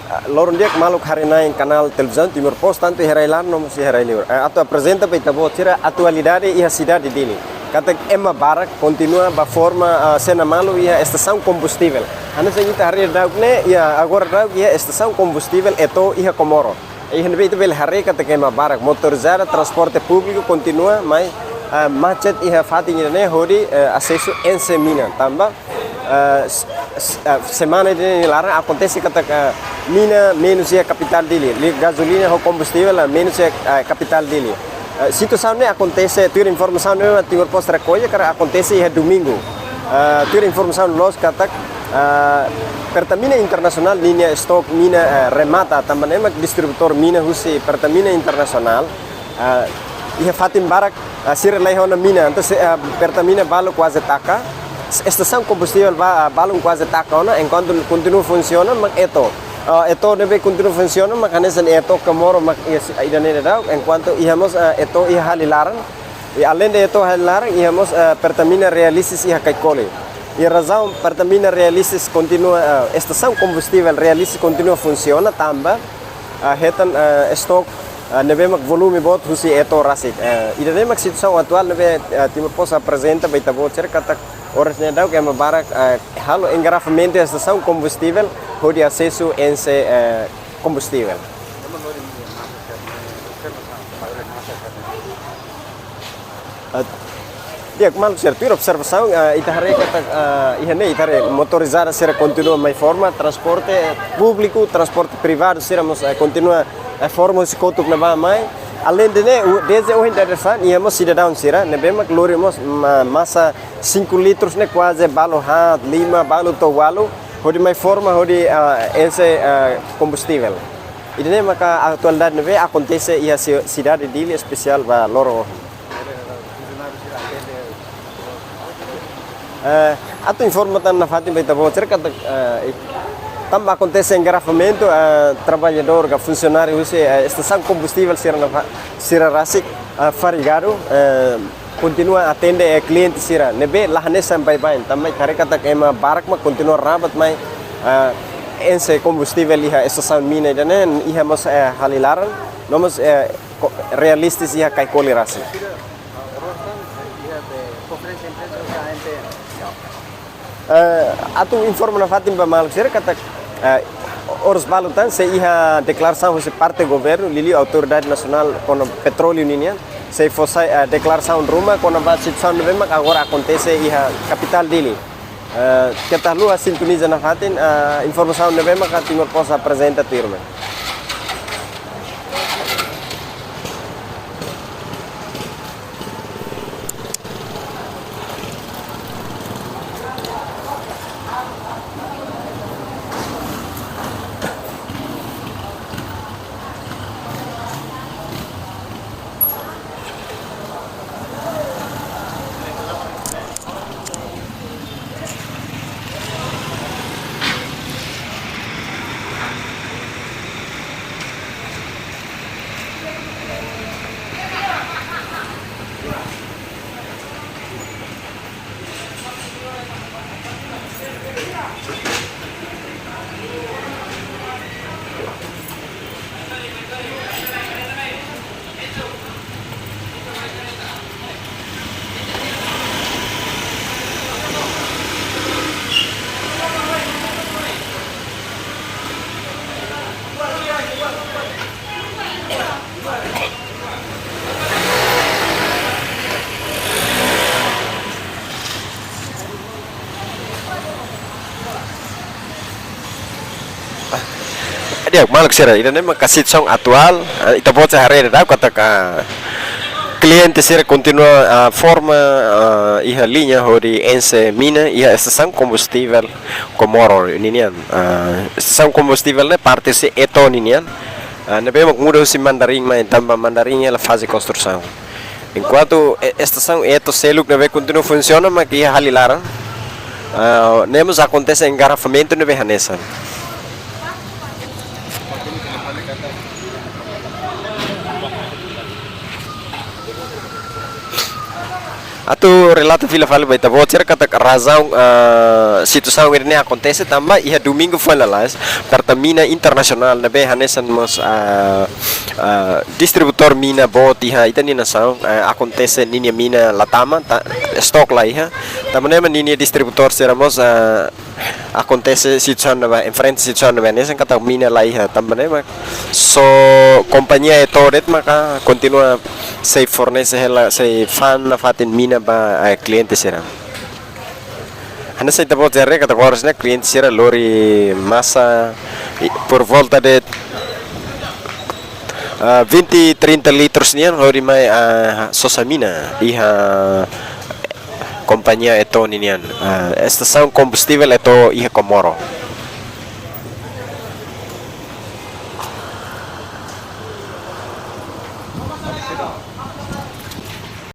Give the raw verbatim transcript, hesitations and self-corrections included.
Ah, loron di'ak maluk haree-na'in kanál televizaun Timor Post, tantu iha rai-laran no mós iha rai-liur. Eh, atu aprezenta ba ita-boot sira atualidade iha sidade Dili. Katak ema barak kontinua ba forma, ah, sena malu iha estasaun kombustivel. Hanesan ita haree daudaun ne'e, iha agora daudaun iha estasaun kombustivel Eto iha Comoro. Iha ne'ebé ita bele haree katak ema barak motorizada, transporte públiku kontinua mai, ah, macet iha fatin ida-ne'e hodi, eh, asesu Ence Mina. Tanba, eh, s-, s-, eh, semana ida-ne'e nia laran akontese katak, eh, mina menus iha kapitál Dili, liu gazolina ho kombustivel, eh, menus iha, eh, kapitál Dili. Eh, situasaun ne'e akontese, tuir informasaun ne'ebé Timor Post rekolla, karik akontese iha domingu. Eh, tuir informasaun loos katak, eh, Pertamina Internasionál ninia estok mina, eh, remata, tanba ne'e mak distribuidór mina husi Pertamina Internasionál, eh, iha fatin barak, eh, sira laiha ona mina, entaun se, eh, Pertamina balu kuaze taka, estasaun kombustivel ba-, eh, balun kuaze taka ona, enkuantu kontinua funsiona mak Eto. Eh, Eto ne'ebé kontinua funsiona mak hanesan Eto Comoro mak iha si-, ida-ne'e daudaun, enkuantu iha mós, eh, Eto iha Halilaran. I aleinde Eto Halilaran, iha mós, eh, Pertamina Realisis iha Caicoli. I razaun Pertamina Realisis kontinua, eh, estasaun kombustivel Realisis kontinua funsiona tanba, eh, hetan, eh, estok, eh, ne'ebé mak volume boot husi Eto rasik. Eh, ida-ne'e mak situasaun atuál ne'ebé, eh, Timor Post aprezenta ba ita-boot sira katak oras ne'e daudaun ema barak, eh, halo engarrafamentu iha estasaun kombustivel hodi asesu Ence, eh, kombustivel. Eh, di'ak, maluk sira, tuir observasaun, eh, ita haree katak, eh, iha ne'e ita haree motorizada sira kontinua mai forma, transporte públiku, transporte privadu sira mós, eh, kontinua, eh, forma husi kotuk ne'ebá mai. Aleinde ne'e, u-, dezde ohin dadeer-saan, iha mós sidadaun sira ne'ebé mak lori mós ma-, masa cinco litros ne'e kuaze balu haat, lima, balu to'o ualu, hodi mai forma, hodi, ah, Ence, ah, kombustivel. Ida-ne'e maka atualidade ne'ebé akontese iha si-, sidade Dili, espesiál ba loron ohin. Eh, atu informa tan nafatin ba ita-boot sira katak, eh, tanba akontese engarrafamentu, eh, traballadór ka funsionáriu husi, eh, estasaun kombustivel sira nafa-, sira rasik, eh, farigadu, eh, kontinua atende, eh, kliente sira ne'ebé la hanesan baibain, tanba ita haree katak ema barak mak kontinua rabat mai, eh, Ence kombustivel iha estasaun mina ida-ne'e, iha mós, eh, Halilaran, no mós, eh, ko-, Realisis iha Caicoli rasik. Eh, atu informa nafatin ba maluk sira katak, eh, oras balu tan sei iha deklarasaun husi parte governu, liuliu autoridade nasionál kona-ba petróleu ninian, sei fó sai, eh, deklarasaun ruma kona-ba situasaun ne'ebé mak agora akontese iha kapitál Dili. Eh, keta haluha sintoniza nafatin, eh, informasaun ne'ebé mak Timor Post aprezenta tuirmai. Di'ak, maluk sira, ida-ne'e maka situasaun atuál, eh, ita-boot sira haree daudaun katak kliente sira kontinua, ah, forma, ah, iha liña hodi Ence Mina iha estasaun kombustivel Comoro ninian. Ah, estasaun kombustivel ne'e parte husi Eto ninian. Ah, ne'ebé mak muda husi Mandarin mai, tanba Mandarin hela faze konstrusaun. Enkuantu e-, estasaun Eto seluk ne'ebé kontinua funsiona mak iha Halilaran. Ah, ne'e mós akontese engarrafamentu ne'ebé hanesan. Atu relata fila fali ba ita-boot sira katak razaun, ah, situasaun ida-ne'e akontese tanba iha domingu foin lalais, Pertamina Internasionál ne'ebé hanesan mós, ah, ah, distribuidór mina boot iha ita-nia nasaun, ah, akontese ninia mina la tama, ta-, estok la iha. Tanba ne'e mak ninia distribuidór sira mós, ah, akontese situasaun ne'ebá, enfrenta situasaun ne'ebá hanesan katak mina la iha, tanba ne'e mak só kompañia Eto de'it maka kontinua sei fornese hela, sei fa'an nafatin mina ba, eh, kliente sira. Hanesan ita-boot haree katak oras ne'e kliente sira lori masa, i, por volta de, ah, vinte, trinta litros nian lori mai, ah, sosa mina iha kompañia Eto ninian, ah, estasaun kombustivel Eto iha Comoro.